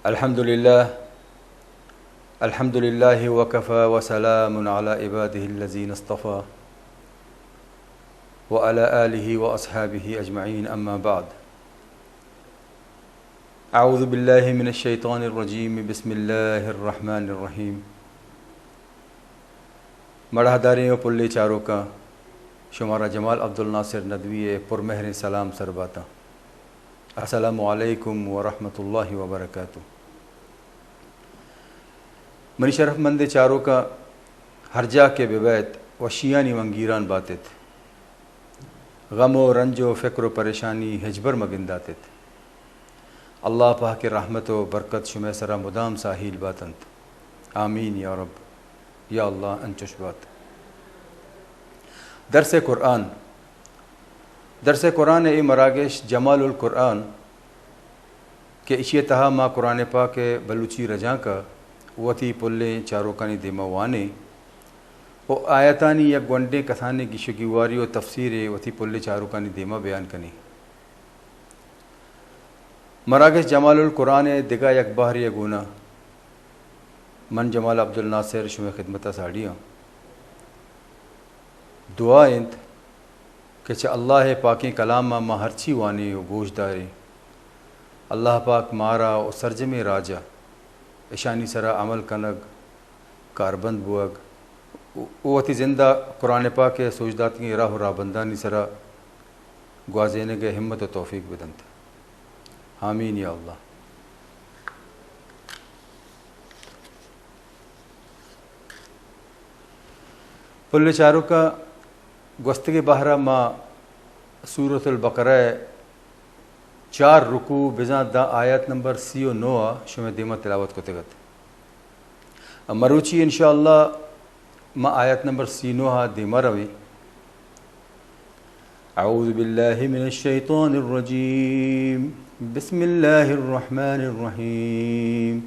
الحمد لله، الحمد لله وكفى وسلام على عباده الذين اصطفى وعلى آله وأصحابه أجمعين، أما بعد. أعوذ بالله من الشيطان الرجيم، بسم الله الرحمن الرحيم. مڑاہداریں و پلیں چاروکاں، شمارا جمال عبدالناصر ندوی ءِ پرمہریں سلام سر باتاں۔ السلام علیکم ورحمۃ اللہ وبرکاتہ۔ منی شرف مندیں چاروکاں، ہر جاہ کہ بہ بئیت، وشیانی منگیران باتت۔ غم و رنج و فکر و پریشانی ہچبر مہ گنداتت۔ اللہ پاک ءِ رحمت و برکت شمئے سرا مدام ساہیل باتنت۔ آمین یا رب۔ یا اللہ، انچش بات۔ درس قرآن۔ درس قرآن ءِ اے مراگش جمال القرآن کہ ایشی ءِ تہا ما قرآن پاک ءِ بلوچی رجانک ءَ وتی پلیں چاروکانی دیما وانیں و آیتانی یک گونڈیں کسانیں گیش و گیواری و تفسیرے وتی پلیں چاروکانی دیما بیان کنیں۔ مراگش جمال القرآن ءِ دگہ یک بہرے ءِ گونا من جمال عبدالناصر شمئے خدمت ءَ ساڑی آں۔ دعا انت کہ چہ اللہ ءِ پاکیں کلام ءَ ما ہرچی وانیں و گوش داریں، اللہ پاک مارا و سرجمیں راج ءَ اشانی سرا عمل کنگ، کاربند بوگ و، و وتی زند ءَ قرآن پاک ءِ سوج داتگیں راہ و راہبندانی سرا گوازینگ ءِ ہمت و توفیق بدنت۔ آمین یا اللہ۔ پلیں چاروکاں، گوستگیں بہر ءَ ما سورۃ البقرہ ءِ چار رکوع بزاں داں آیت نمبر سی و نو ءَ شمئے دیما تلاوت کتگ ات۔ مروچی انشاءاللہ ما آیت نمبر سی نو ءَ دیما رویں۔ اعوذ باللہ من الشیطان الرجیم۔ بسم اللہ الرحمن الرحیم۔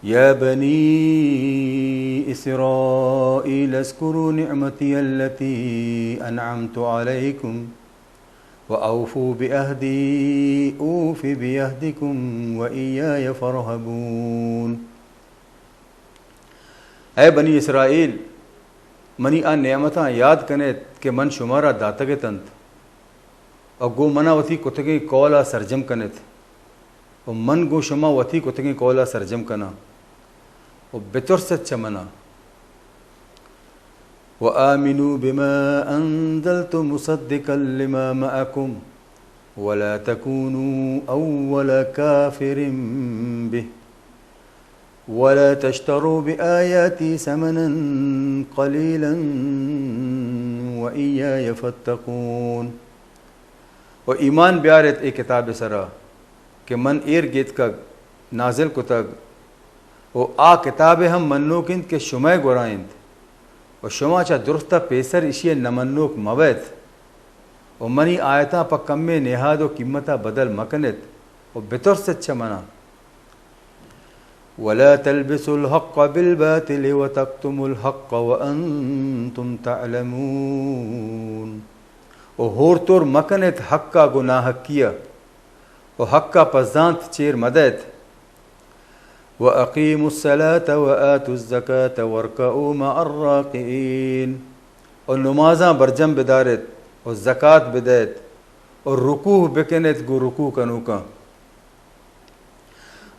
يا بني إسرائيل اذكروا نعمتي التي أنعمت عليكم وأوفوا بعهدي أوف بعهدكم وإياي فارهبون۔ اے بنی اسرائیل، منی آ نعمتاں یاد کن ات کہ من شمارا داتگ اتنت، و گوں منا وتی کتگیں قول ءَ سرجم کن ات، و من گوں شما وتی کتگیں قول ءَ سرجم کناں، و بترس ات چہ منا۔ وآمنوا بما أنزلت مصدقا لما معكم ولا تكونوا أول كافر به ولا تشتروا بآياتي ثمنا قليلا وإياي فاتقون۔ و ایمان بیار ات اے کتاب ءِ سرا کہ من ایر گیتکگ، نازل کتگ، و آ کتاب ءَ ہم منوک انت کہ شمئے گورا انت، و شما چہ درست ءَ پیسر ایشی ءِ نہ منوک مہ بئیت، و منی آیتاں پہ کمیں نہاد و قیمت ءَ بدل مہ کن ات، و بترس ات چہ منا۔ ولا تلبسوا الحق بالباطل وتكتموا الحق وأنتم تعلمون۔ و ہور تور مہ کن ات حق ءَ گوں ناحقی ءَ، و حق ءَ پہ زانت چیر مہ دئیت۔ وأقيموا الصلاة وآتوا الزكاة واركعوا مع الراكعين۔ و نمازاں برجم بدار ات، و زکات بدئیت، و رکوع بکن ات گوں رکوع کنوکاں۔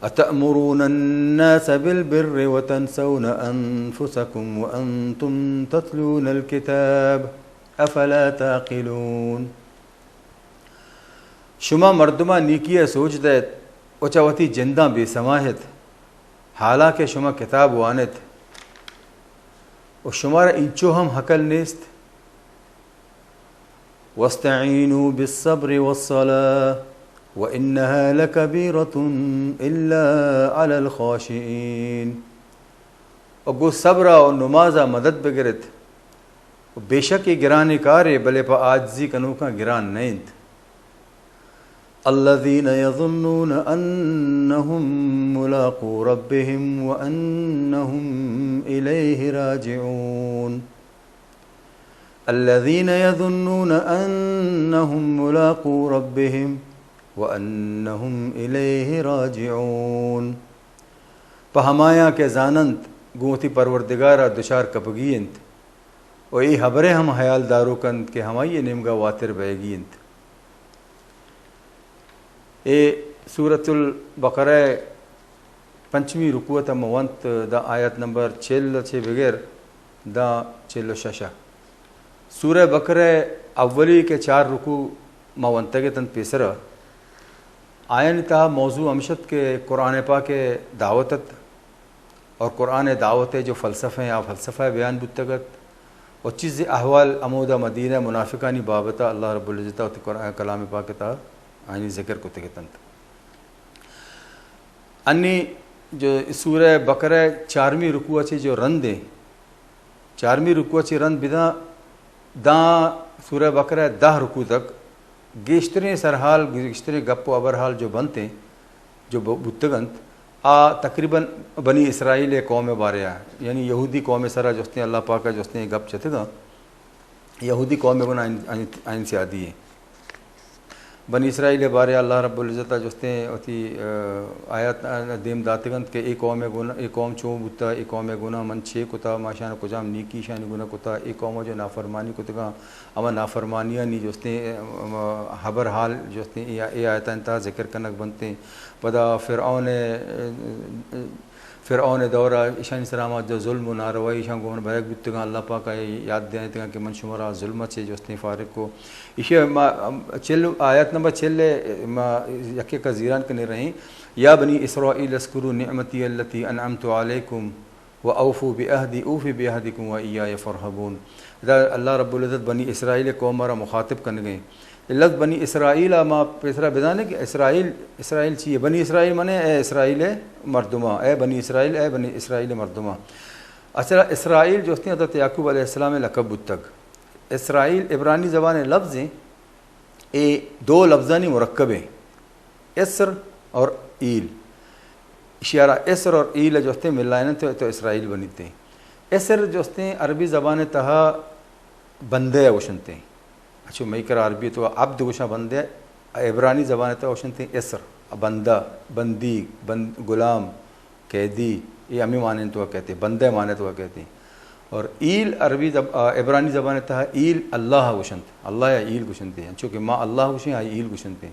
أتأمرون الناس بالبر وتنسون أنفسكم وأنتم تتلون الكتاب أفلا تعقلون۔ شما مردماں نیکی ءَ سوج دئیت و چہ وتی جنداں بے سما ات، حالانکہ شما کتاب وان ات، و شمارا اینچو ہم ہکل نیست۔ واستعينوا بالصبر والصلاة وإنها لكبيرة إلا على الخاشعين۔ و گوں صبر ءَ و نماز ءَ مدد بگر ات۔ و بے شک اے گرانیں کارے، بلے پہ عاجزی کنوکاں گران نہ انت۔ الذين يظنون أنهم ملاقو ربهم وأنهم إليه راجعون۔ الذين يظنون أنهم ملاقو ربهم وأنهم إليه راجعون۔ پہ ہمایاں کہ زاننت گوں وتی پروردگار ءَ دچار کپگی انت، و اے ہبر ءَ ہم ہیال داروک انت کہ ہمائی ءِ نیمگ ءَ واتر بئیگی انت۔ اے سورۃ البقرہ ءِ پنچمی رکوع ءَ تاں ما ونت، داں آیت نمبر چل ءَ چہ بگر داں چل و شش ءَ۔ سورہ بقرہ ءِ اولی کہ چار رکوع ما ونتگ اتنت پیسر ءَ، آیانی تہا موضوع ہمش ات کہ قرآن پاک ءِ دعوت ات اور قرآن ءِ دعوت ءِ جو فلسفہ ایں، آ فلسفہ بیان بوتگ ات اور چیزے احوال ہمودا مدینہ ءِ منافقانی بابت ءَ اللہ رب العزت ءَ وتی قرآن، کلام پاک ءِ تہا آیانی ذکر کتگ اتنت۔ انی جو سورہ بقرہ ءِ چارمی رکوع ءَ چہ جو رند ایں، چارمی رکوع ءَ چہ رند بداں داں سورہ بقرہ ءِ دہ رکوع تک گیشتریں سرحال، گیشتریں گپ و ہبرحال جو بنت ایں، جو ب-، بوتگ انت، آ تقریباً بنی اسرائیل ءِ قوم ءِ بارے ءَ، یعنی یہودی قوم ءِ سرا جستیں، اللہ پاک ءَ جستیں گپ جتگاں، یہودی قوم ءِ گنا آئین، آئین، آئین سیادی ایں۔ بنی اسرائیل ءِ بارے ءَ اللہ رب العزت ءَ جستیں وتی، آ، آیات ءَ دیم داتگ انت کہ اے قوم ءِ گنا، اے قوم چون بوتا، اے قوم ءِ گنا من چے کتا، ما اشان کجام نیکی اشانی گنا کتا، اے قوم ءَ جو نافرمانی کتگاں، ہما نافرمانیانی جستیں، آ، ہبر حال جستیں اے، اے آیتانی تہا ذکر کنگ بنتیں۔ پدا فرعون ءِ، آ، فرعون ءِ دور ءَ ایشانی سرا ہما جو ظلم و ناروائی ایشاں گون بئیگ بوتگاں، اللہ پاک ءَ یات دینتگاں کہ من شمارا ظلم ءَ چہ جستیں فارغ کو۔ ایشی ءَ ما چل، آیت نمبر چل ءَ ما یک یک ءَ زیران کنیں رہیں۔ یا بنی اسرائیل اذکروا نعمتی التی انعمت علیکم و اوفوا بعہدی اوف بعہدکم و ایای فارہبون۔ ادا اللہ رب العزت بنی اسرائیل ءِ قوم ءَ را مخاطب کنگ ءَ ایں۔ اے لفظ بنی اسرائیل ءَ ما پیسرا بدانیں کہ اسرائیل، اسرائیل چی ایں؟ بنی اسرائیل معنی اے اسرائیل ءِ مردماں، اے بنی اسرائیل، اے بنی اسرائیل ءِ مردماں۔ اصل ءَ اسرائیل جستیں حضرت یعقوب علیہ السلام ءِ لقب بوتگ۔ اسرائیل عبرانی زبان ءِ لفظ ایں، اے دو لفظانی مرکب ایں، اسر اور ایل۔ اشی ءَ را اسر اور ایل ءَ جستیں ملائینت تو اسرائیل بنیت ایں۔ اسر جستیں عربی زبان ءِ تہا بندے ءَ گوشنت ایں۔ اچھو مئی کرا عربی ءِ تہا عبد گوشاں بندے، عبرانی زبان ءِ تہا گوشنت ایں اسر، بندہ، بندی، بند، غلام، قیدی، اے ہمے معنی ءِ تہا کئیت ایں، بندہ ءِ معنی ءِ تہا کئیت ایں۔ اور ایل عربی زب-، آ، عبرانی زبان ءِ تہا ایل اللہ ءَ گوشنت، اللہ ءَ ایل گوشنت ایں، انچو کہ ما اللہ گوشیں، آئی ایل گوشنت ایں۔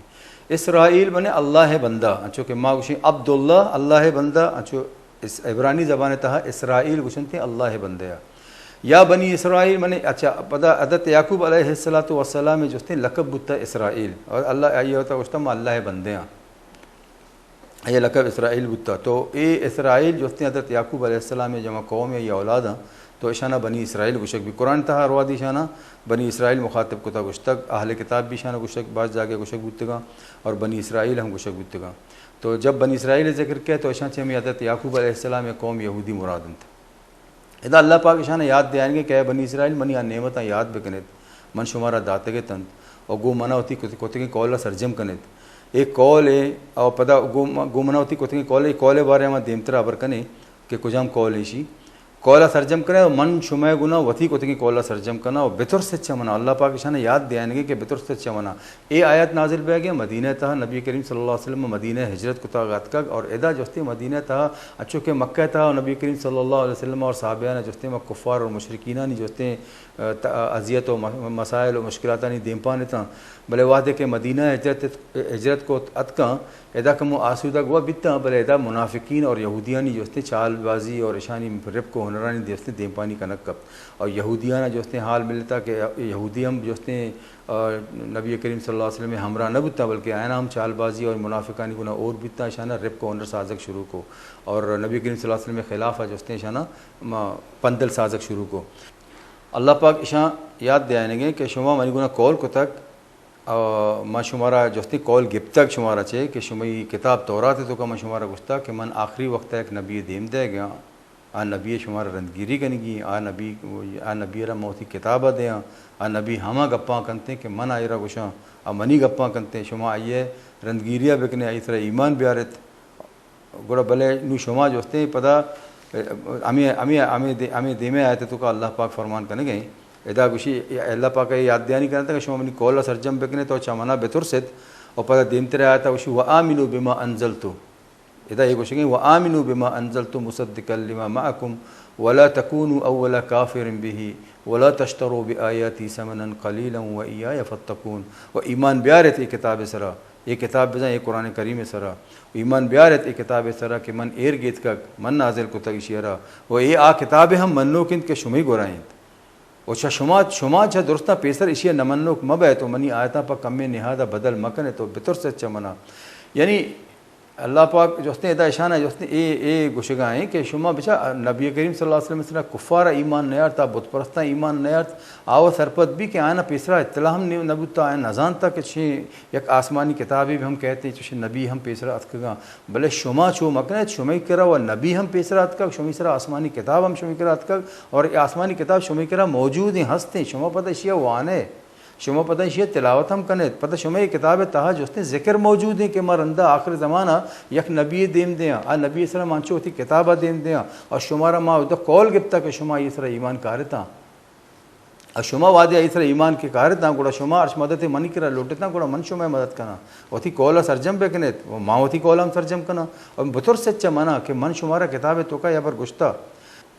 اسرائیل معنی اللہ ءِ بندہ، انچو کہ ما گوشیں عبداللہ اللہ ءِ بندہ، انچو اس-، عبرانی زبان ءِ تہا اسرائیل گوشنت ایں اللہ ءِ بندہ ءَ۔ یا بنی اسرائیل، معنی، اچھا، پدا حضرت یعقوب علیہ الصلوۃ والسلام ءِ جستیں لقب بوتا اسرائیل، اور اللہ آئی ءَ وتا گوشتا ما اللہ ءِ بندے آں۔ آئی ءِ لقب اسرائیل بوتا۔ تو اے اسرائیل جستیں حضرت یعقوب علیہ السلام ءِ جمع قوم یا اولاداں، تو اشانا بنی اسرائیل گوشگ بی۔ قرآن تہا ہر وہدی اشانا بنی اسرائیل مخاطب کتا گوشتگ، اہل کتاب بھی اشانا گوشگ، بعض جاگہ گوشگ بوتگاں اور بنی اسرائیل ہم گوشگ بوتگاں۔ تو جب بنی اسرائیل ءِ ذکر کئے تو اشاں چہ ہمے حضرت یعقوب علیہ السلام ءِ قوم یہودی مراد انت۔ ادا اللہ پاک اشاں یات دیانگے کہ اے بنی اسرائیل، منی آ نعمتاں یات بکنیت، من شمارا داتگ اتنت، و گوں منا وتی کت-، کتگیں قول ءَ سرجم کنیت۔ اے قول ءَ، او پدا گوں م-، گوں منا وتی کتگیں قول ءَ، اے قول ءِ بارے ءَ ما دیمتر ہبر کنیں کہ کجام قول ایشی۔ قول ءَ سرجم کنیت، من شمئے گنا وتی کتگیں قول ءَ سرجم کناں و بترسیت چہ منا۔ اللہ پاک اشاں یات دیانگے کہ بترسیت چہ منا۔ اے آیت نازل بیگ ءَ مدینہ ءِ تہا نبی کریم صلی اللہ علیہ وسلم مدینہ ءَ ہجرت کتگ اتکگ اور ادا جستے مدینہ ءِ تہا، انچو کہ مکہ ءِ تہا نبی کریم صلی اللہ علیہ وسلم اور صحابیان جستے ما کفار اور مشرکینانی جستے، ا، ت-، اذیت و م-، مسائل و مشکلاتانی دیمپان اتاں، بلے وہدے کہ مدینہ ءَ ہجرت، ہجرت کو اتکاں، ادا کمو آسودگ و بیتاں، بلے ادا منافقین اور یہودیانی جستے چال بازی اور اشانی رپک و ہنرانی جستے دیمپانی کنگ کپت اور یہودیانا جستے حال ملتا کہ یہودی ہم جستے آ، نبی کریم صلی اللہ علیہ وسلم ءِ ہمراہ نہ بوتاں، بلکہ آیانا ہم چالبازی اور منافقانی گنا ہور بیتاں، اشانا رپک و ہنر سازگ شروع کو اور نبی کریم صلی اللہ علیہ وسلم ءِ خلاف ءَ جستیں اشانا ما پندل سازگ شروع کو۔ اللہ پاک اشاں یات دیانگے کہ شما منی گنا قول کتگ، آ، ما شمارا جستیں قول گپتگ شمارا چے کہ شمئی کتاب تورات ءِ توکا من شمارا گوشتگ کہ من آخری وقت ءَ یک نبی دیم دئیگاں۔ آ نبی ءَ شمارا رندگیری کنگی، آ نبی، آ نبی ءَ را من وتی کتاب ءَ دیاں، آ نبی ہما گپاں کنتیں کہ من آئی ءَ را گوشاں، آ منی گپاں کنتیں، شما آئی ءِ رندگیری ءَ بکنے، آئی ءِ سرا ایمان بیارت۔ گڑا بلے نوں شما جستیں پدا ہمے، ہمے، ہمے دے-، ہمے دیمے آیت ءِ توکا اللہ پاک فرمان کنگے۔ ادا گوشی، اللہ پاک ءَ یات دیانی کنت کہ شما منی قول ءَ سرجم بکنے، تو چہ منا بترست۔ اور پدا دیمتر آیات ءَ گوشی، وآمنوا بما انزلت۔ ادا اے گوشگیں، وآمنوا بما انزلت مصدقا لما معکم ولا تکونوا اول کافر به ولا تشتروا بآیاتی ثمنا قلیلا و ایای فاتقون۔ و ایمان بیارت اے کتاب ءِ سرا، اے کتاب بزاں اے قرآن کریم ءِ سرا، ایمان بیارت اے کتاب ءِ سرا کہ من ایر گیتکگ، من نازل کتگ ایشی ءَ را، و اے آ کتاب ہم منوک انت کہ شمئی گورا انت۔ و چہ شما، شما چہ درستاں پیسر ایشی ءَ نہ منوک مہ بئیت و منی آیتاں پہ کمیں نہاد ءَ بدل مہ کنیت و بترسیت چہ منا۔ یعنی اللہ پاک جستیں ادا اشانا جستیں اے، اے گوشگا ایں کہ شما بچا نبی کریم صلی اللہ علیہ وسلم ءِ سرا کفار ایمان نیارت، آ بت پرستاں ایمان نیارت، آ و سرپد بی کہ آیانا پیسرا اطلاع ہم نہ، نہ بوتا، آیاں نہ زانتا کہ چشیں یک آسمانی کتابے بھی ہم کہتے، چشیں نبی ہم پیسرا اتکگاں۔ بلے شما چو مکنیت، شمئی کرا و نبی ہم پیسرا اتکگ، شمئی سرا آسمانی کتاب ہم شمئی کرا اتکگ، اور اے آسمانی کتاب شمئی کرا موجود ہیں، ہست ہیں، شما پدا اشیا وانے، شما پدا اشیا تلاوت ہم کنیت، پدا شمئی کتاب تہا جستیں ذکر موجود ہیں کہ ما رندا آخر زمانہ یک نبی دیم دیاں، آ نبی سرا ما انچو وتی کتابا دیم دیاں، اور شمارا ما ادا قول گپتا کہ شما یہ سرا ایمان کارتاں۔ ءُ شما وہدے آئی سرا ایمان کہ کارتاں، گڑا شما ہرچ مددے منی کرا لوٹتاں، گڑا من شمئے مدد کناں۔ وتی قول ءَ سرجم بکنیت، ءُ ما وتی قول ءَ ہم سرجم کناں۔ ءُ بترسیت چہ منا کہ من شمارا کتاب ءِ توکا اے ہبر گوشتا۔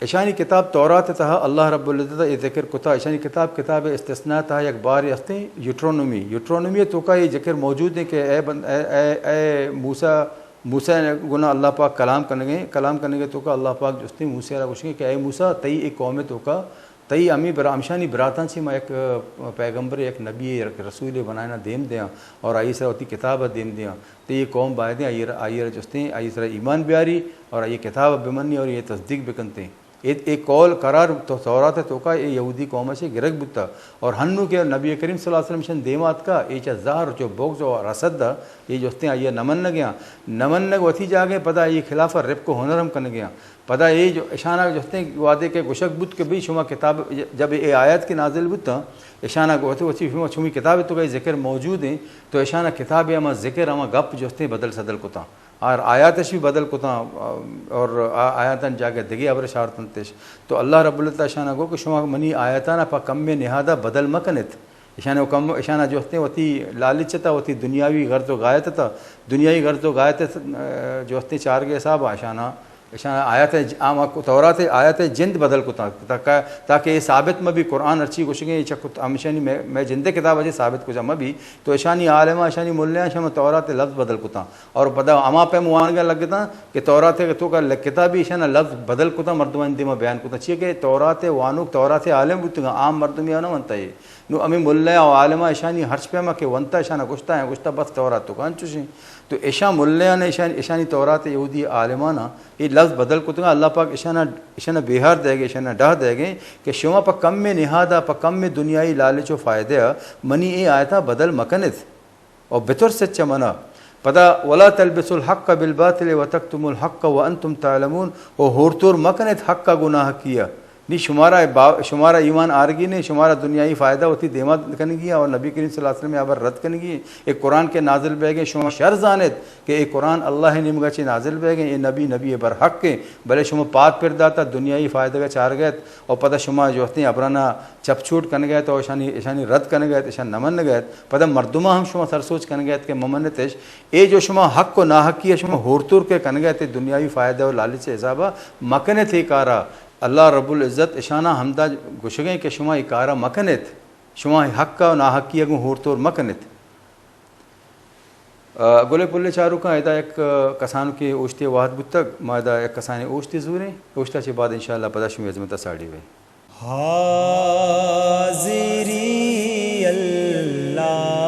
اشانی کتاب تورات ءِ تہا اللہ رب العزت ءَ اے ذکر کتا، اشانی کتاب، کتاب استثناء ءِ تہا یک بارے استیں، یوٹرونومی۔ یوٹرونومی ءِ توکا اے ذکر موجود ہیں کہ اے بند-، اے، اے، اے موسیٰ، موسیٰ ءِ گنا اللہ پاک کلام کنگیں، کلام کنگے توکا اللہ پاک جستیں موسیٰ ءَ را گوشگیں کہ اے موسیٰ، تئی اے قوم ءِ توکا تئی ہمے برا-، ہمشانی براتاں چہ ما یک، ءَ، پیغمبرے، یک نبی، یک رسولے بنائیناں دیم دیاں اور آئی سرا وتی کتاب ءَ دیم دیاں۔ تئی یہ قوم بایدیں آئی را، آئی را جستیں، آئی سرا ایمان بیاری اور آئی کتاب ءَ بمنی اور یہ تصدیق بکنتیں۔ اے، اے قول قرار تو تورات ءِ توکا اے یہودی قوم ءَ چہ گرگ بوتا اور ہنو کہ نبی کریم صلی اللہ علیہ وسلم شن دیما اتکا، اے چہ زہر، چو بغض و حسد ءَ اے جستیں آئی ءَ نہ منگیاں، نہ منگ وتی جاگہیں، پدا آئی خلاف ءَ رپک و ہنر ہم کنگیاں۔ پدا اے جو اشانا جستیں وہدے کہ گوشگ بوت کہ بھئی شما کتاب، جب اے آیات کہ نازل بوتاں، اشانا گوشت وتی شما، شمی کتاب ءِ توکا اے ذکر موجود ہیں، تو اشانا کتاب ءِ ہما ذکر، ہما گپ جستیں بدل سدل کتاں۔ اور آیاتش بھی بدل کتاں اور آ-، آیاتاں جاگہ دگہ ہبر شارتنتش۔ تو اللہ رب العزت اشانا گو کہ شما منی آیاتانا پہ کمیں نہادا بدل مکنت۔ اشانا کم، اشانا جستیں وتی لالچ تا، وتی دنیاوی غرض و غایت تا، دنیاوی غرض و غایت، ءَ، جستیں چارگے حسابا اشانا، اشانا آیات ءِ ج-، آ، ما تورات ءِ آیات ءِ جند بدل کتاں، تاکہ، تاکہ اے ثابت مہ بی قرآن ہرچی گوشگیں، اے چہ کت-، ہمشانی مئے، مئے جند ءِ کتاب ءَ چہ ثابت کجا مہ بی، تو اشانی عالماں، اشانی ملیاں، شما تورات ءِ لفظ بدل کتاں۔ اور پدا ہما پیم وانگا لگتاں کہ تورات ءِ توکا لکھتا بھی اشانا لفظ بدل کتاں، مردمانی دیما بیان کتاں۔ چیا کہ تورات ءِ وانوک تورات ءِ عالم بوتگاں، عام مردمے نہ ونتا اے۔ نو ہمے ملا و عالماں اشانی ہرچ پیما کہ ونتا اشانا گوشتا، گوشتا بس تورات توکا انچوشیں۔ تو اشاں ملیاں اشانی، اشانی تورات ءِ یہودی عالمانا اے لفظ بدل کتگاں، اللہ پاک اشانا، اشانا بیہار دئیگے، اشانا ڈاہ دئیگے کہ شما پہ کمیں نہادا، پہ کمیں دنیائی لالچ و فائدہ ءَ منی اے آیتاں بدل مکنت۔ و بترسیت چہ منا۔ پدا، ولا تلبسوا الحق بالباطل وتكتموا الحق وانتم تعلمون، و ہورتور مکنیت حق ءَ گوں ناحقی ءَ۔ نی شمارا با-، شمارا ایمان آرگی نے، شمارا دنیائی فائدہ وتی دیما کنگی اور نبی کریم صلی اللہ علیہ وسلم ءِ ہبر رد کنگی۔ اے قرآن کہ نازل بیگیں، شما شر زانیت کہ اے قرآن اللہ ءِ نیمگا چہ نازل بیگیں، اے نبی، نبی برحق ایں، بلے شما پاد پر داتا، دنیائی فائدہ ءَ چارگیت اور پدا شما جو ہستیں ہبرانا چپ چوٹ کنگیت و اشانی، اشانی رد کنگیت، اشان نہ منگیت۔ پدا مردماں ہم شما سرسوج کنگیت کہ مہ منتش۔ اے جو شما حق و ناحقی ءَ شما ہورتور کہ کنگیت دنیاوی فائدہ و لالچ ءِ حسابا، مکنت اے کارا۔ اللہ رب العزت اشانا ہمدا گوشگیں کہ شما اے کارا مکنت، شما حق و ناحقی ءَ گوں ہورتور مکنت۔ آ، گلے پلے چاروکاں، ادا یک، آ، کسانکیں اوشتے وہد بوتگ، ما ادا یک کسانیں اوشتے زوریں، اوشتا چہ بعد انشاءاللہ پدا شمی ہزمتا ساڑی بیں۔ حاضری اللہ